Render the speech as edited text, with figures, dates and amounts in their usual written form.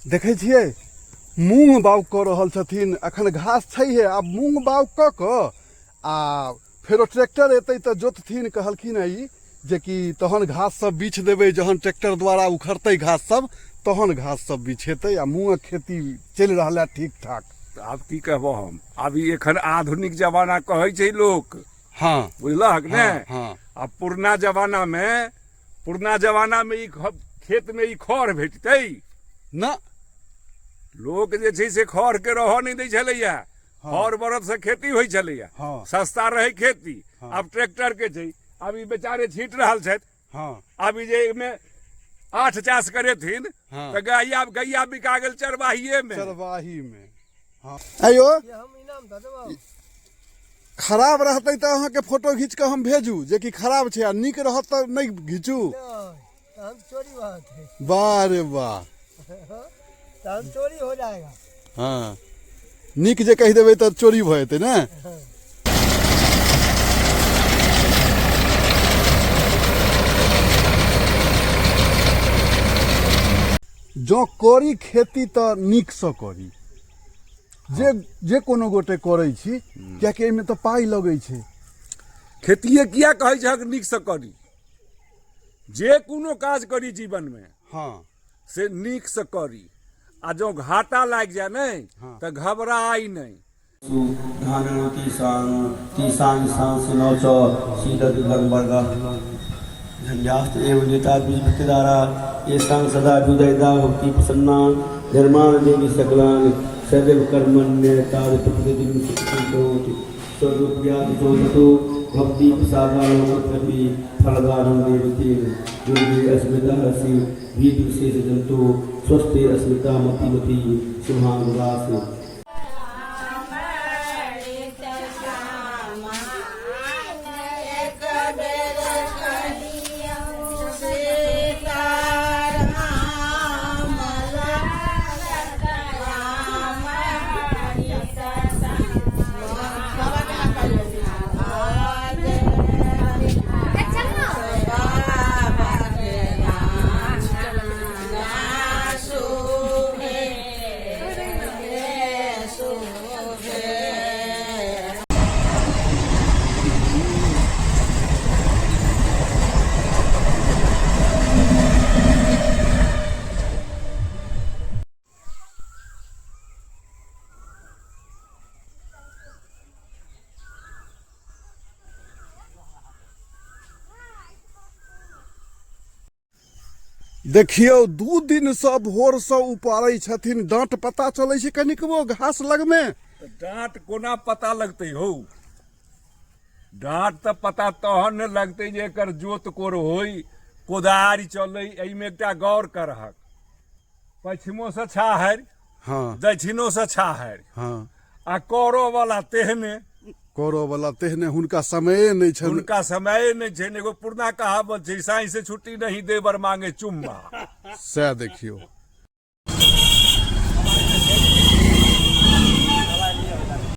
देखै छियै मूँग बाउग कऽ रहल छथिन। एखन घास छैहे, आब मूँग बाउग कऽ कऽ आ फेरो ट्रैक्टर एतै तऽ जोतथिन। कहलखिन हँ ई जेकि तहन घास सब बीछ देबै, जहन ट्रैक्टर द्वारा उखड़तै घास सब तहन घास सब बिछेतै। आ मूँगक खेती चलि रहल है ठीक ठाक। तऽ आब की कहबह हम, आब ई एखन आधुनिक जमाना कहै छै लोक। बुझलहक ने? हँ। आ पुरना जमाना मे, पुरना जमाना मे ई खेत मे ई खर भेटतै ना। लोक जे छै से खर के रहऽ नहि दै छलैया। हर बरद से खेती होइ छलैया। सस्ता रहै खेती। आब ट्रैक्टर के छै, आब ई बेचारे छीट रहल छथि। आब ई जे एहिमे 8 चास करेथिन तऽ गैया गैया बिका गेल चरवाहिए मे। चरवाही मे, हँ। आइयो हम इनाम दऽ देबौ। खराब रहतै तऽ अहाँके फोटो घीच कऽ हम भेजू जेकि खराब छै, आ नीक रहत तऽ नहि घीचू? नहीं, तो हम चोरी बात है। वाह रे वाह। तो हम चोरी हो जाएगा। हँ, नीक जे कहि देबै तऽ चोरी भऽ जेतै ने। जँ करी खेती तऽ नीकसँ करी, जे जे कोनो गोटे करै छी, कियाकि एहिमे तऽ पाइ लगै छै। खेतिए किया कहै छहक नीकसँ करी? जे कोनो काज करी जीवनमे से नीकसँ करी, आ जँ घाटा लागि जाय नहि तऽ घबराइ नहि। सु धानोतीसां तीसां सांसिनो च शीलधर्मवर्ग झंझास्त एव नेता बीजभक्तिदारा येषां सदा विदयता भक्ति प्रसन्ना धर्मान देवी सकलान सदैव कर्मण्यतादिप्रतिदिन करोति स्वरूप चोदतु भक्ति प्रसादालोकप्रति फलदानं देवते दुर्गे अस्मिता रसि भीत विशेष जंतु स्वस्थे अस्मिता मति मति शुभांगदास। देखियौ, 2 दिनसँ भोरसँ उपारै छथिन, डाँट पता चलै छै कनिकबो घास लगमे? तऽ डाँट कोना पता लगतै हौ? डाँट तऽ पता तहन ने लगतै जे एकर जोत कोर होय, कोदारि चलै। एहिमे एकटा गौर करहक, पश्चिमोसँ छाहरि, दक्षिणोसँ छाहरि। आ करऽ वाला तेहने। करऽ वाला तेहने, हुनका समये नहि छनि। हुनका समये नहि छनि। एगो पुरना कहावत छै, साईं से छुट्टी नहीं, देवर मांगे चुम्मा। सएह देखियौ।